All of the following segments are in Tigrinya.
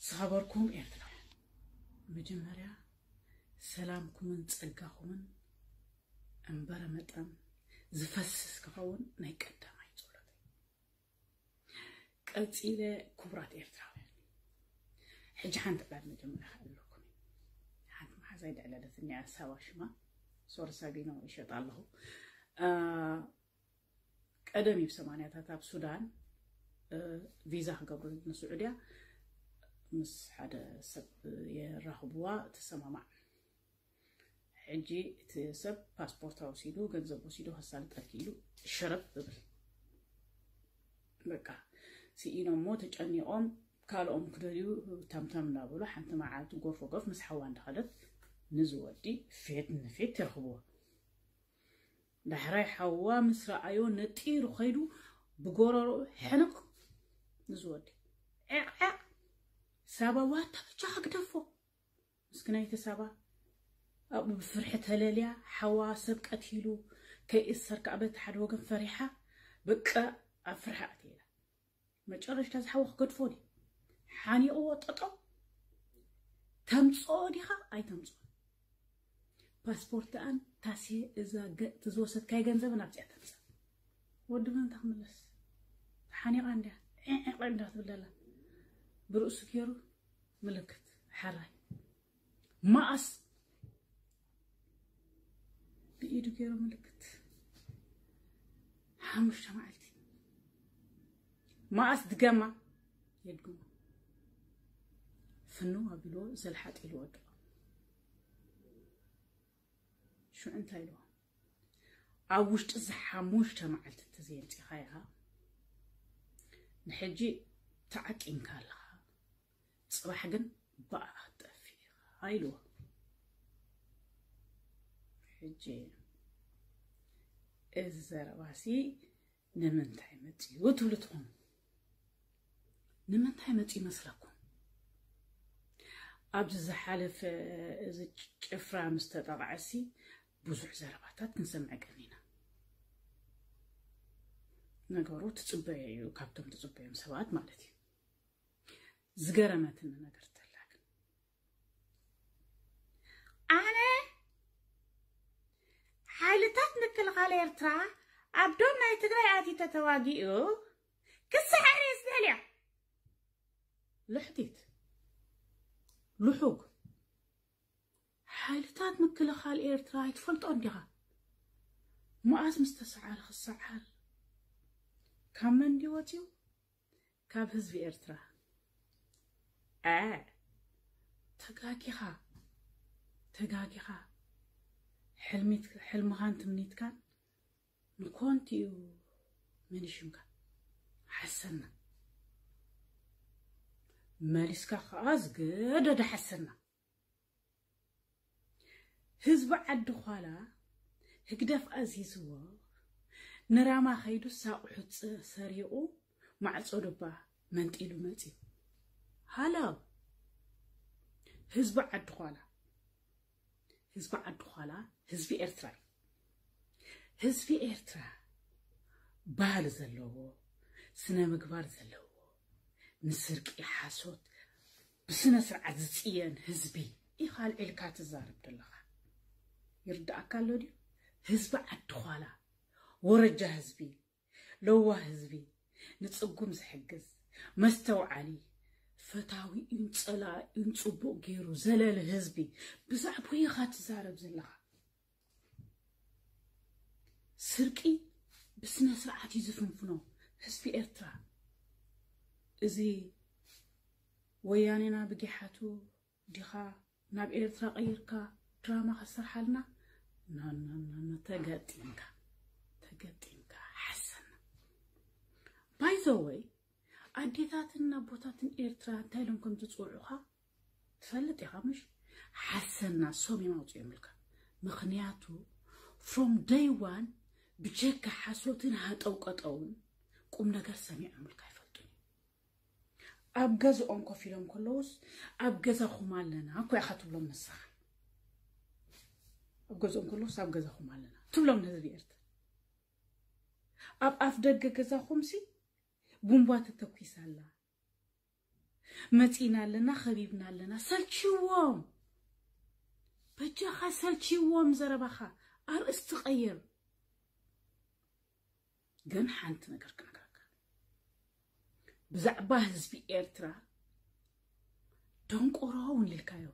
ዝኸበርኩም ኤርትራውያን፣ መጀመርያ ሰላምኩምን ጸጋኹምን እምበረ መጠን ዝፈስስ ክኸውን ናይ ቀዳማይ ጸሎተይ። ቀጺለ፣ ክቡራት ኤርትራውያን፣ ሕጂ ሓንቲ ዕላል መጀመርያ ክዕልለኩም። ሓንቲ መሓዛይ ደዕለለትኒ፣ ኣሳባ ሽማ ሶርሳቢኖ ይሸጥ ኣለኹ። ቀደም እዩ፣ ሰማንያታት ኣብ ሱዳን ቪዛ ክገብሩ ንስዑድያ ምስ ሓደ ሰብ የራኽብዋ፣ ተሰማማዕ። ሕጂ እቲ ሰብ ፓስፖርታ ወሲዱ፣ ገንዘብ ወሲዱ ከሳልጠልኪ ኢሉ ሸረብ እብል። በቃ ስኢኖሞ ተጨኒቖም ካልኦም ክደልዩ ተምተም እናበሉ፣ ሓንቲ መዓልቲ ጎፎ ጎፍ ምስ ሓዋ እንዳኸደት ንዝወዲ ፌት ንፌት ይረኽብዎ። ዳሕራይ ሓዋ ምስ ረኣዮ ነጢሩ ኸይዱ ብጎረሮ ሕንቕ ንዝወዲ ዕቕዕቕ። ሳባ ዋታ ብቻ ክግደፎ። ምስክናይቲ ሳባ ኣብኡ ብፍርሒ ተለልያ፣ ሓዋ ሰብ ቀቲሉ ከይእሰር ከኣ በቲ ሓደ ወገን ፈሪሓ፣ በቃ ኣብ ፍርሒ ኣትያ። መጨረሽታ ዝሓወ ክገድፎ ድዩ? ሓኒቕዎ ጠጠው። ተምጽኦ ዲኻ ኣይተምጽኦ? ፓስፖርት ኣን ታሴ እዛ ገ-፣ እቲ ዝወሰድካዮ ገንዘብን ኣብዚኣ ተምጽእ። ወዲ መን እንታ ክምለስ? ሓኒቓ እንድያ፣ ዒዒቕ እንዳ ትብል ኣላ። ብርእሱ ገይሩ ምልክት ሓራይ። መኣስ ብኢዱ ገይሩ ምልክት። ሓሙሽተ መዓልቲ። መኣስ ድገማ የድግሞ። ፍንው ኣቢልዎ ዘልሓጥ ኢሉ ወድቆ። ሽዑ እንታይ ኢልዎ? ኣብ ውሽጢ እዚ ሓሙሽተ መዓልቲ እንተዘየምፂኻያ፣ ንሕጂ ተዓቂንካ ኣለኻ፣ ጽባሕ ግን ብኣ ክትጠፍእ ኢኻ ኢልዎ። ሕጂ እዚ ዘረባሲ ንምንታይ መጺኡ ትብሉ ትኾኑ? ንምንታይ መጺኡ ይመስለኩም? ኣብዚ ዝሓለፈ እዚ ጭፍራ ምስ ተጠቕዐሲ ብዙሕ ዘረባታት ክንሰምዕ ቀኒና። ነገሩ ትጽበዮ እዩ፣ ካብቶም ትጽበዮም ሰባት ማለት እዩ። ዝገረመትኒ ነገር ተላ ግን፣ ኣነ ሓይልታት ምክልኻል ኤርትራ ኣብ ዶብ ናይ ትግራይ ኣትዩ ተተዋጊኡ ክስዕር እየ ዝደልያ። ልሕቲት፣ ልሑግ፣ ሓይልታት ምክልኻል ኤርትራ ኣይትፈልጦን ዲኻ? መኣስ ምስ ተሰዓረ ክሰዓር? ካብ መን ድዩ ወፂኡ? ካብ ህዝቢ ኤርትራ። አ፣ ተጋጊኻ፣ ተጋጊኻ። ሕልሚት-፣ ሕልምኻን ትምኒትካን ንኮንቱ እዩ መኒሽምካ። ሓሰና። መሊስካ ከኣ ዝገደደ ሓሰና። ህዝቢ ዓዲ ዃላ ህግደፍ ኣዚዝዎ፣ ንራማ ከይዱ ሳቑሑ ጸ-፣ ሰሪቑ ማዕጾ ዱባ መንጢሉ መጺኡ። ሃሎ፣ ህዝቢ ዓዲ ዃላ፣ ህዝቢ ዓዲ ዃላ ህዝቢ ኤርትራ እዩ። ህዝቢ ኤርትራ ባህሊ ዘለዎ፣ ስነ ምግባር ዘለዎ፣ ንስርቂ፣ ሓሶት ብስነ ስርዓት ዝጽየን ህዝቢ ኢኻ ኣልዒልካ ትዛረብ ዘለኻ። ይርድኣካ ኣሎ ድዩ? ህዝቢ ዓዲ ዃላ፣ ወረጃ ህዝቢ፣ ለዋህ ህዝቢ፣ ንጽጉም ዝሕግዝ፣ መስተውዓሊ፣ ፈታዊኡን ጸላኢኡን ጽቡቕ ገይሩ ዘለሊ ህዝቢ ብዛዕባኡ ኢኻ ትዛረብ ዘለኻ። ስርቂ ብስነ ስርዓት እዩ ዝፍንፍኖ ህዝቢ ኤርትራ። እዚ ወያኔና ብጊሓቱ ዲኻ ናብ ኤርትራ ቀይርካ ድራማ ከሰርሓልና? ኖ፣ ኖ፣ ኖ፣ ኖ፣ ተገጢምካ፣ ተገጢምካ ሓሰና። By the way፣ ኣዴታትን ኣቦታትን ኤርትራ እንታይ ኢሎም ከም ዝጽውዑኻ ትፈልጥ ኢኻ ምሽ? ሓሰና ሶም እዮም ኣውፅኦምልካ። ምኽንያቱ from day one ብጀካ ሓሶትን ሃጠውቀጠውን ቁም ነገር ሰሚዖምልካ ኣይፈልጡን እዮም። ኣብ ገዝኦም ኮፍ ኢሎም ከለውስ ኣብ ገዛኹም ኣለና እኮ ኢኻ ትብሎም ንስኻ። ኣብ ገዝኦም ከለውስ ኣብ ገዛኹም ኣለና ትብሎም ንህዝቢ ኤርትራ። ኣብ ኣፍ ደገ ገዛኹምሲ ቡምባ ተተኲሳ ኣላ። መጺና ኣለና፣ ከቢብና ኣለና። ሰልችዎም፣ በጃኻ ሰልችዎም። ዘረባኻ ኣርእስቲ ቀይር። ግን ሓንቲ ነገር ክነግረካ፣ ብዛዕባ ህዝቢ ኤርትራ ደንቆሮ እውን ኢልካዮ።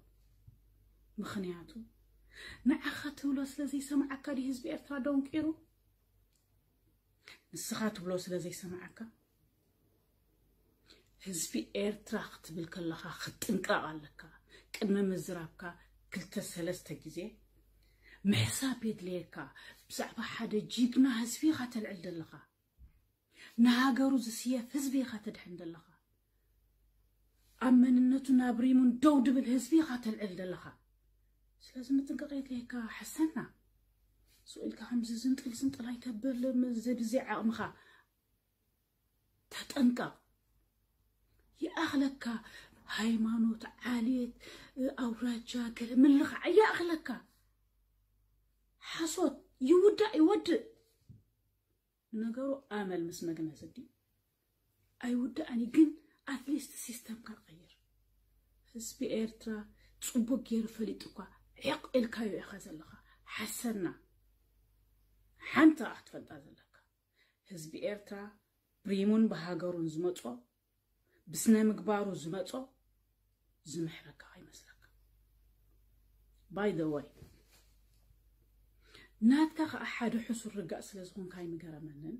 ምኽንያቱ ንዓኻ ትብሎ ስለ ዘይሰማዓካ ድዩ ህዝቢ ኤርትራ ደንቂሩ? ንስኻ ትብሎ ስለ ዘይሰማዓካ? ህዝቢ ኤርትራ ክትብል ከለኻ ክትጥንቀቕ ኣለካ። ቅድሚ ምዝራብካ ክልተ ሰለስተ ግዜ ምሕሳብ የድልየካ። ብዛዕባ ሓደ ጅግና ህዝቢ ኢኻ ተልዕል ዘለኻ። ንሃገሩ ዝስየፍ ህዝቢ ኢኻ ተድሕን ዘለኻ። ኣብ መንነቱ ናብ ሪሙን ደው ድብል ህዝቢ ኢኻ ተልዕል ዘለኻ። ስለዚ ምጥንቃቕ የድልየካ። ሕሰና። ስቕ ኢልካ ከምዚ ዝንጥል ዝንጥል ኣይተብል። ዝብዚ ዓቕምኻ ተጠንቀቕ። ይኣኽለካ። ሃይማኖት፣ ዓሌት፣ ኣውራጃ፣ ገለ ምልኻዕ ይኣኽለካ። ሓሶት ይውዳእ ይወድእ። ነገሩ ኣመል ምስ መግነዝ ድዩ ኣይውዳእን እዩ። ግን ኣትሊስት ሲስተምካ ቀይር። ህዝቢ ኤርትራ ጽቡቅ ገይሩ ፈሊጡ እኳ ዕቕ ኢልካዮ ኢኻ ዘለኻ። ሓሰና ሓንቲ ኣኻ ትፈልጣ ዘለካ። ህዝቢ ኤርትራ ብሪሙን ብሃገሩን ዝመጾ፣ ብስነ ምግባሩ ዝመጾ ዝምሕረካ ከይመስለካ። By the way፣ ናትካ ከኣ ሓደ ሕሱር ርጋእ ስለ ዝኾንካ ኣይምገረመንን።